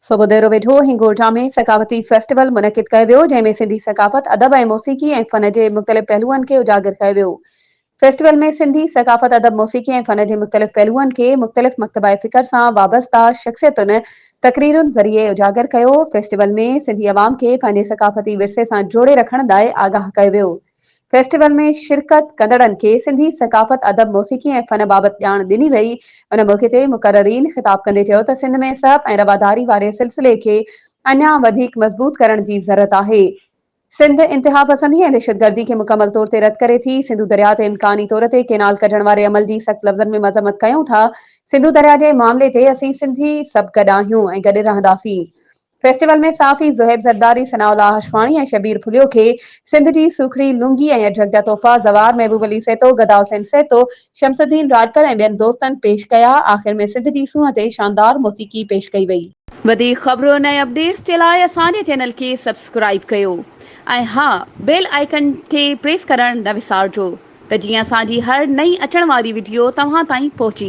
صوبوديرو ويجهو هنگورجا ۾ ثقافتي فيسٽيول منعقد ڪيو ويو، جنهن ۾ سنڌي ثقافت، ادب ۽ موسيقي ۽ فن جي مختلف پهلوئن کي اجاگر ڪيو ويو. فيسٽيول ۾ سنڌي ثقافت، ادب، موسيقي ۽ فن جي مختلف پهلوئن کي مختلف مڪتبه فڪر سان وابسته شخصيتن تقريرن ذريعي اجاگر ڪيو. فيسٽيول ۾ سنڌي عوام کي پنهنجي ثقافتي ورثي سان جوڙي رکڻ لاء آگاهه ڪيو ويو. فيسٽيول ۾ شرڪت ڪندڙن کي سنڌي ثقافت، ادب، موسيقي ۽ فن بابت ڄاڻ ڏني وئي. ان موقعي تي مقررين خطاب ڪندي چيو ته سنڌ ۾ سهپ ۽ رواداري واري سلسلي کي اڃا وڌيڪ مضبوط ڪرڻ جي ضرورت آهي. سنڌ انتهاپسندي ۽ دهشتگردي کي مڪمل طور تي رد ڪري ٿي. سنڌو درياء تي امڪاني طور تي ڪينال ڪڍڻ واري عمل جي سخت لفظن ۾ مذمت ڪيون ٿا. سنڌو درياء جي معاملي تي اسين سنڌي سڀ گڏ آهيون ۽ گڏ رهنداسين. فيسٽيول ۾ صحافي زوهيب زرداري، ثناء الله هاشواڻي ۽ شبير ڦليو کي سنڌ جي سوکڙي لونگي ۽ اجرڪ جا تحفا زوار محبوب علي سهتو، گدا حسين سهتو، شمس الدين راڄپر ۽ ٻين دوستن پيش ڪيا. آخر ۾ سنڌ جي سونهن تي شاندار موسيقي پيش ڪئي وئي. وڌيڪ خبرن ۽ اپڊيٽس جي لاء اسان جي چينل کي سبسڪرائيب ڪيو ۽ ها بيل آئيڪن کي پريس ڪرڻ نه وسارجو ته جيئن اسان جي هر نئين اچڻ واري وڊيو توهان تائين پهچي.